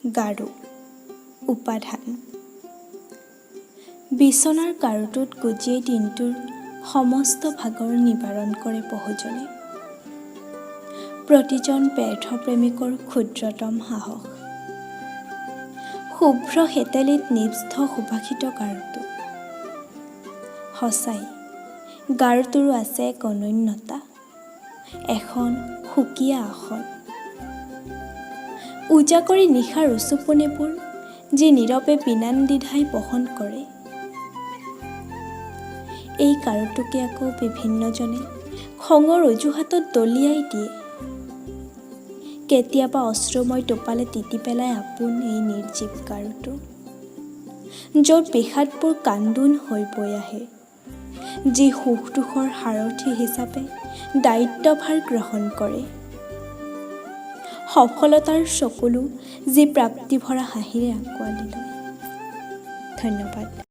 গাৰু উপাধান। বিচনাৰ গাৰুটোত গুজিয়েই দিনটোৰ সমস্ত ভাগৰ নিবাৰণ কৰে বহুজনে। প্ৰতিজন ব্যৰ্থ প্ৰেমিকৰ ক্ষুদ্ৰতম সাহস শুভ্ৰ শেতেলীত নিষ্ঠ সুবাসিত গাৰুটো। সঁচাই গাৰুটোৰো আছে এক অনন্যতা, এখন সুকীয়া আসন। উজাগৰী নিশাৰ উচুপনিবোৰ যি নীৰৱে বিনাদ্বিধাই বহন কৰে, এই গাৰুটোকে আকৌ বিভিন্নজনে খঙৰ অজুহাতত দলিয়াই দিয়ে। কেতিয়াবা অশ্ৰুময় টোপালে তিতি পেলাই আপোন এই নিৰ্জীৱ গাৰুটো, য'ত বিষাদবোৰ কান্দোন হৈ বৈ আহে, যি সুখ দুখৰ সাৰথি হিচাপে দায়িত্বভাৰ গ্ৰহণ কৰে, সফলতাৰ চকুলো যি প্ৰাপ্তিভৰা হাঁহিৰে আঁকোৱালি লয়। ধন্যবাদ।